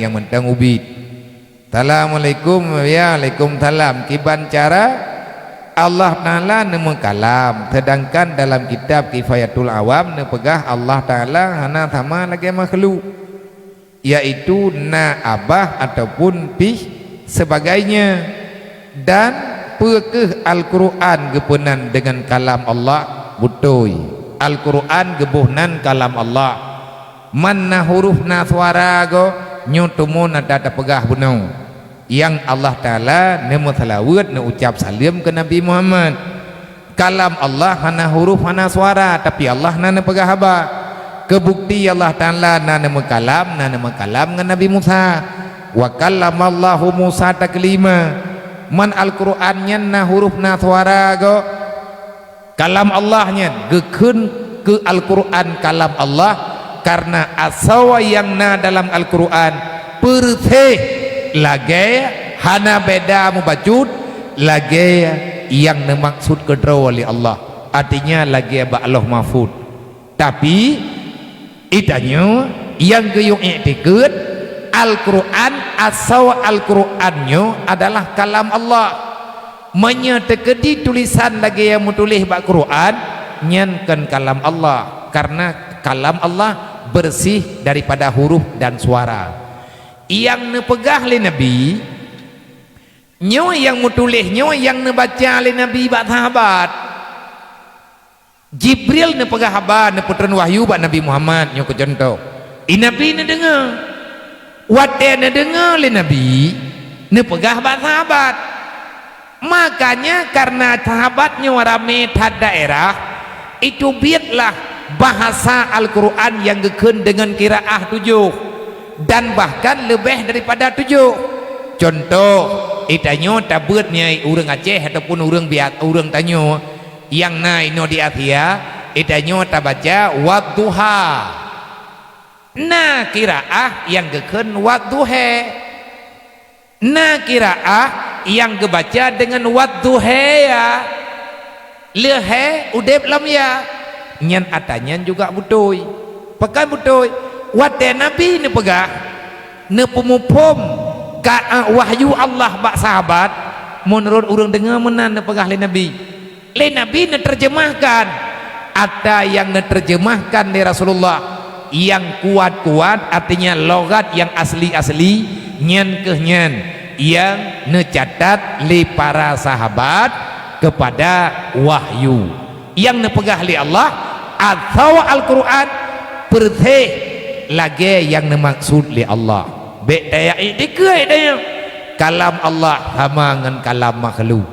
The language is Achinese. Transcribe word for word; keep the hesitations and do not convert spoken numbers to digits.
nyang mantong ubit. "Assalamualaikum." "Ya, waalaikumsalam." Kiban cara Allah Taala neumeukalam, seudangkan dalam kitab Kifayatul Awam neupeugah Allah Taala hana sama lagée makhluk, yaitu na abah ataupun pih sebagainya. Dan peu kheueh Al-Qur'an geupeunan deungon kalam Allah? Beutôi, Al-Qur'an geuboh nan kalam Allah. Man na huruf na suara go, nyoe teuma na tapeugah bunoe. Nyang Allah Taala neumeuseulaweuet, neuucab saleuem keu Nabi Muhammad. Kalam Allah hana huruf, hana suara, tapi Allah na neupeugah haba. Keubukti Allah Taala na neumeukalam, na neumeukalam ngon Nabi Musa. "Wa kallamallahu Musa taklima." Man Al-Qur'an nyan na huruf, na suara go. Kalam Allah nyan geukheun keu Al-Qur'an kalam Allah, kareuna asoe nyang na dalam Al-Qur'an peureuseh lagée, hana beda mubacut, lagée nyang neumaksud keudroe lé Allah, artinya lagée bak Lauh Mahfuz. Tapi, geutanyoe nyang geuyue iktikeuet, Al-Qur'an, asoe Al-Qur'an nyoe adalah kalam Allah. Meunyoe teukeudi tulisan lagée nyang meutuléh bak Qur'an, nyan kon kalam Allah, kareuna kalam Allah beureuséh daripada huruf dan suara. Nyang neupeugah lé Nabi, nyoe nyang meutuléh, nyoe nyang neubaca lé Nabi bak sahabat. Jibril neupeugah haba, neupeutreun wahyu bak Nabi Muhammad, nyoe keu cuntoh. I Nabi neudeungoe. Watée neudeungoe lé Nabi, neupeugah bak sahabat. Makanya, kareuna sahabat nyoe ramé that daerah, itu bietlah bahasa Al-Qur'an nyang geukheun deungon qiraah tujoh, dan bahkan leubeh daripada tujoh. Cuntoh, geutanyoe tabeuet nyan ureuëng Aceh ataupun ureuëng biat-, ureuëng tanyoe nyang na inoe di Asia, geutanyoe tabaca wadduha. Na qiraah nyang geukheun wadduhe. Na qiraah nyang geubaca deungon wadduhe ya. Leuhe udeb lam ya. Nyan ata nyan juga beutôi. Pakon beutôi? Watée Nabi neupeugah, neupeuphom ka, eh, wahyu Allah bak sahabat, meunurot ureuëng deungoe meunan neupeugah lé Nabi. Lé Nabi neuteurjeumahkan. Ata nyang neuteurjeumahkan lé Rasulullah nyang kuat-kuat, artinya lughat nyang asli-asli, nyan kheueh nyan nyang neucatat lé para sahabat keupada wahyu. Nyang neupeugah lé Allah, asoe Al-Qur'an peureuseh lagée nyang neumaksud lé Allah. Bék taiktikeuet tanyoe kalam Allah sama ngon kalam makhluk.